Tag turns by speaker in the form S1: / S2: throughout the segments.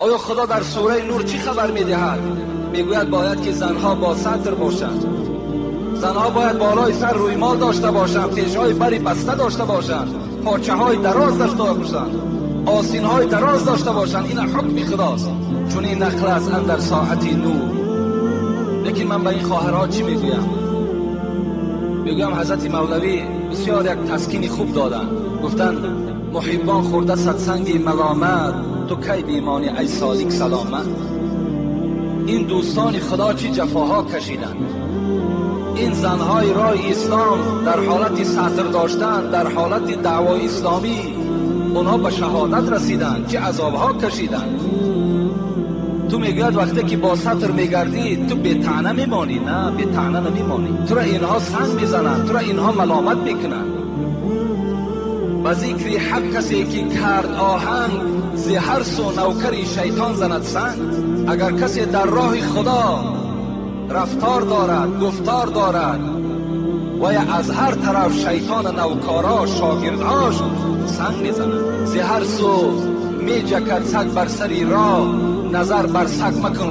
S1: Оё Худо дар сураи Нур чӣ хабар медиҳад? Мегӯяд бояд ки занҳо бо сатр бошанд. Занҳо бояд болои сар рӯймол дошта бошанд, пешҳои бари баста дошта бошанд, порчаҳои дароз дошта бошанд, осинҳои дароз дошта бошанд. Ин ҳукми Худост. Чун ин нақл аст андар соати нур. Лекин ман ба ин хоҳарҳо чӣ мегӯям? Мегӯям Ҳазрати Мавлавӣ бисёр як таскини хуб доданд. Гуфтанд муҳиббон хӯрда садсанги маломат, ту кай бимонӣ ай солик саломат. Ин дӯстони Худо чӣ ҷафоҳо кашиданд. Ин занҳои роҳи ислом дар ҳолати сатр доштан, дар ҳолати даъвои исломӣ онҳо ба шаҳодат расиданд, чӣ азобҳо кашиданд. Ту мегӯяд вақте ки бо сатр мегардӣ ту бетаъна мемонӣ. На, бетаъна намемонӣ. Туро инҳо санг мезананд, туро инҳо маломат мекунанд. Ба зикри ҳақ касе ки кард оҳанг, зи ҳар су навкари шайтон занад санг. Агар касе дар роҳи Худо рафтор дорад, гуфтор дорад, ва аз ҳар тараф шайтон навкаро, шогирдҳош санг мезанад. Зи ҳар су меҷакад саг бар сари роҳ, назар бар саг макун,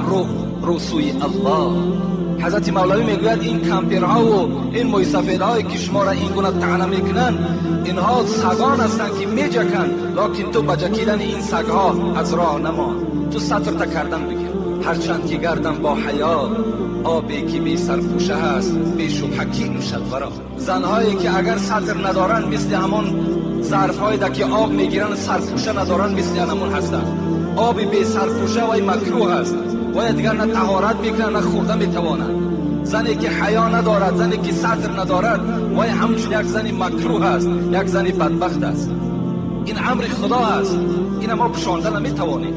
S1: рӯ сӯи Аллоҳ. Ҳазрати Мавлавӣ мегӯяд ин кампирҳову ин мӯйсафедҳое ки шуморо ин гуна таъна мекунанд, инҳо сагон ҳастанд ки меҷаканд, лекин ту ба ҷакидани ин сагҳо аз роҳ намон. Ту сатрта кардан бигир. Ҳарчанд ки гардам бо ҳаё, обе ки бе сарпӯша ҳаст, бешубҳа ки нӯшад варо. Занҳое ки агар сатр надоранд, мисли ҳамон зарфҳое ки об мегиранд сарпӯша надоранд, мисли ҳамон ҳастанд. Оби бе сарпӯша вай макрӯҳ аст, вай дигар на таҳорат мекунад, на хӯрда метавонад. Зане ки ҳаё надорад, зане ки сатр надорад, вай ҳамчун як зани макрӯҳ аст, як зани бадбахт аст. Ин амри Худо аст, ина мо пӯшонда наметавонем.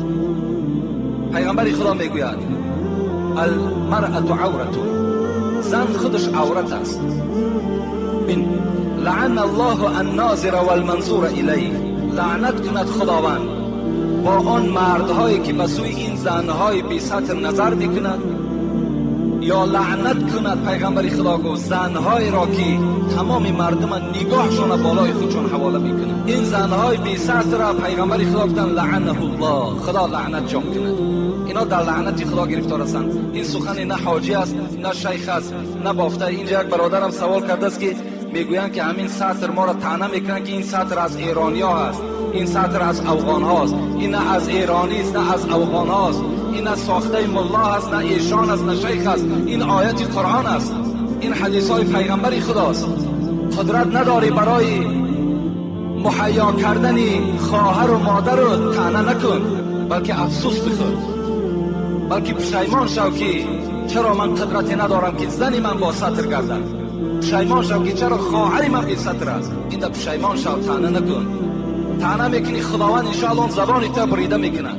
S1: Пайғамбари Худо мегӯяд алмаръату авратун, зан худаш аврат аст. Бин лаъана Аллоҳу аннозира валманзура илайҳ, лаънат кунад Худованд бо он мардҳое ки ба сӯи ин занҳои бесатр назар мекунад, ё лаънат кунад пайғамбари Худо гуфт занҳоеро ки тамоми мардума нигоҳшона болои худшон ҳавола мекунад. Ин занҳои бесатрро пайғамбари Худо гуфтанд лаъанаҳуллоҳ, Худо лаънатшон кунад. Ино дар лаънати Худо гирифтор ҳастанд. Ин сухане на ҳоҷӣ аст, на шайх аст, на бофта. Инҷа як бародарам савол кардааст ки мегӯянд ки ҳамин сатр моро таъна мекунанд ки ин сатр аз эрониҳо аст, ин сатр аз афғонҳост. Ин на аз эронист, на аз афғонҳост, ин на сохтаи мулло аст, на эшон аст, на шайх аст. Ин ояти Қуръон аст, ин ҳадисҳои пайғамбари Худост. Қудрат надорӣ барои муҳайё кардани хоҳару модару таъна накун, балки афсӯс бихӯр, балки пушаймон шав ки чаро ман қудрате надорам ки зани ман бо сатр гардад. Пушаймон шав ки чаро хоҳари ман бесатр аст. Инда пушаймон шав, таъна накун. Таъна мекунӣ, Худованд иншоаллоҳ забони ту бурида мекунад.